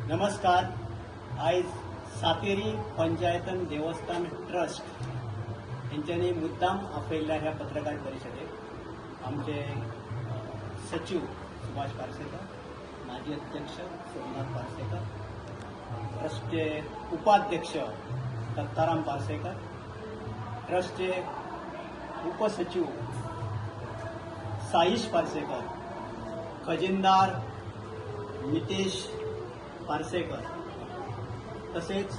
नमस्कार. आयज सातेरी पंचायतन देवस्थान ट्रस्ट हेंच्यांनी मुद्दाम आपयल्ल्या ह्या पत्रकार परिशदेक आमचे सचिव सुभाष पार्सेकर, माजी अध्यक्ष सोमनाथ पार्सेकर, ट्रस्टचे उपाध्यक्ष दत्ताराम पार्सेकर, ट्रस्टचे उपसचिव साईश पार्सेकर, खजिनदार मितेश पार्सेकर, तसेच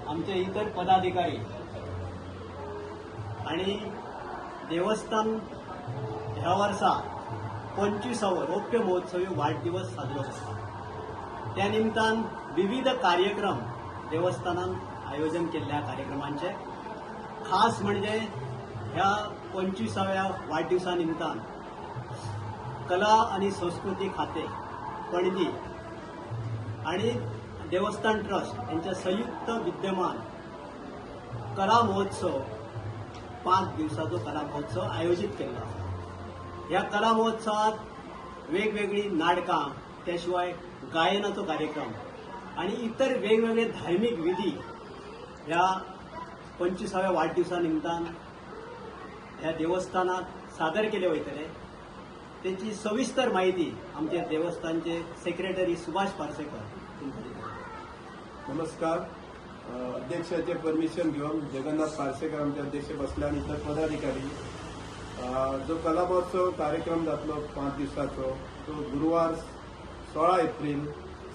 आमचे इतर पदाधिकारी आणि देवस्थान ह्या वर्सा 25वो रौप्य महोत्सवी वाडदिवस साजरो करता. त्या निमतान विविध कार्यक्रम देवस्थानान आयोजन केल्ल्या कार्यक्रमांचे. खास म्हणजे ह्या 25व्या वाडदिवसा निमतान कला आणि संस्कृती खाते पणजी आणि देवस्थान ट्रस्ट यांच्या संयुक्त विद्यमान कला महोत्सव, 5 दिवसाचो कला महोत्सव आयोजीत केल्लो आसा. ह्या कला महोत्सवात वेगवेगळी नाटकां, त्या शिवाय गायनाचो कार्यक्रम आणि इतर वेगवेगळे धार्मीक विधी ह्या 25व्या वाडदिवसा निमतान ह्या देवस्थानात सादर केले वयतले. तेची सविस्तर माहिती आमचे देवस्थानचे सेक्रेटरी सुभाष पार्सेकर तुमकां दितले. नमस्कार. अध्यक्षाचे परमिशन घेऊन जगन्नाथ पार्सेकर आमचे अध्यक्ष बसले आणि इतर पदाधिकारी. जो कला महोत्सव कार्यक्रम जातलो 5 दिवसाचो, तो गुरुवार 16 एप्रिल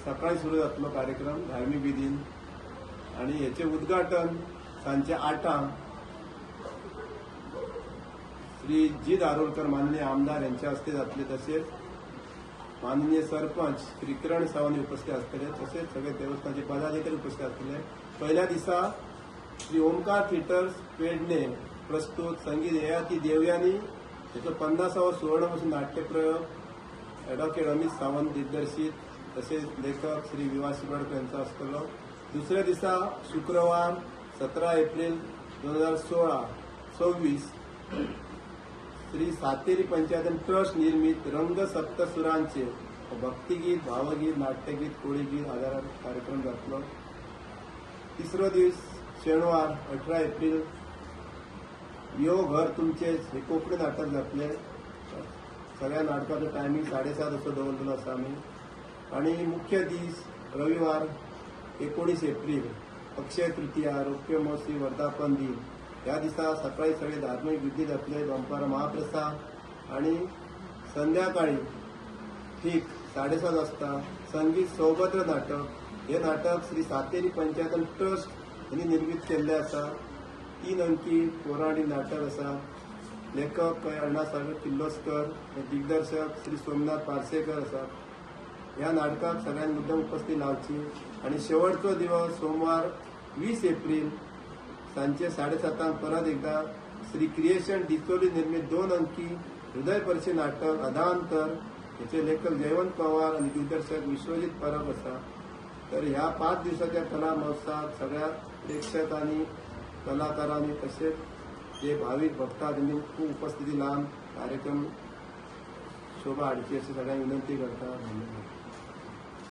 सकाळी सुरू जातलो कार्यक्रम धार्मिक विधीन आणि हेचे उद्घाटन सांजचे 8 श्री जी दारोलकर माननीय आमदार यांच्या हस्ते जातले. तसेच माननीय सरपंच श्री किरण सावंत उपस्थित असतले, तसेच सगळे देवस्थानचे पदाधिकारी उपस्थित असतले. पहिल्या दिसा श्री ओमकार थिएटर्स पेडणे प्रस्तुत संगीत ययाती देवयानी हेचो 50वो सुवर्णमहोत्सवी नाट्यप्रयोग ॲडव्होकेट अमित सावंत दिग्दर्शित, तसेच लेखक श्री विवास शिरोडकर यांचा आसतलो. दुसऱ्या दिसा शुक्रवार 17 एप्रिल 2016 26 श्री सातेरी पंचायतन ट्रस्ट निर्मित रंग सप्तसुरांचे भक्तिगीत, भावगीत, नाट्यगीत, कोळीगीत आधारात कार्यक्रम जातलो. तिसरो दीस शेनवार 18 एप्रिल यो घर तुमचेच हे कोंकणी नाटक जातले. सगळ्या नाटकाचो टायमिंग 7:30 असो दवरलेलो आसा आमी. आणि मुख्य दीस रविवार 19 एप्रिल अक्षय तृतीया रौप्य महोत्सवी वर्धापन दिन. ह्या दिसा सकाळी सगळे धार्मिक विधी जातले, दनपारां महाप्रसाद आणि संध्याकाळी ठीक 7:30 वाजता संगीत सौभद्र नाटक. हे नाटक श्री सातेरी पंचायतन ट्रस्ट यांनी निर्मित केल्ले आसा. 3 अंकी पौराणीक नाटक आसा. लेखक अण्णासाहेब किर्लोस्कर, दिग्दर्शक श्री सोमनाथ पार्सेकर आसा. ह्या नाटकाक सगळ्यांनी मुद्दम उपस्थित रावची. आणि शेवटचो दिवस सोमवार 20 एप्रिल सांजचे 7:30 परत एकदा श्री क्रिएशन डिचोली निर्मित 2 अंकी हृदयस्पर्शी नाटक अधांतर हेचे लेखक जयवंत पवार आणि दिग्दर्शक विश्वजित परब आसा. तर ह्या 5 दिवसाच्या कला महोत्सवात सगळ्या प्रेक्षकांनी, कलाकारांनी, तसेच जे भाविक भक्ता त्यांनी खूप उपस्थिती लावन कार्यक्रम शोभा हाडची अशी सगळ्यांक विनंती करता. धन्यवाद.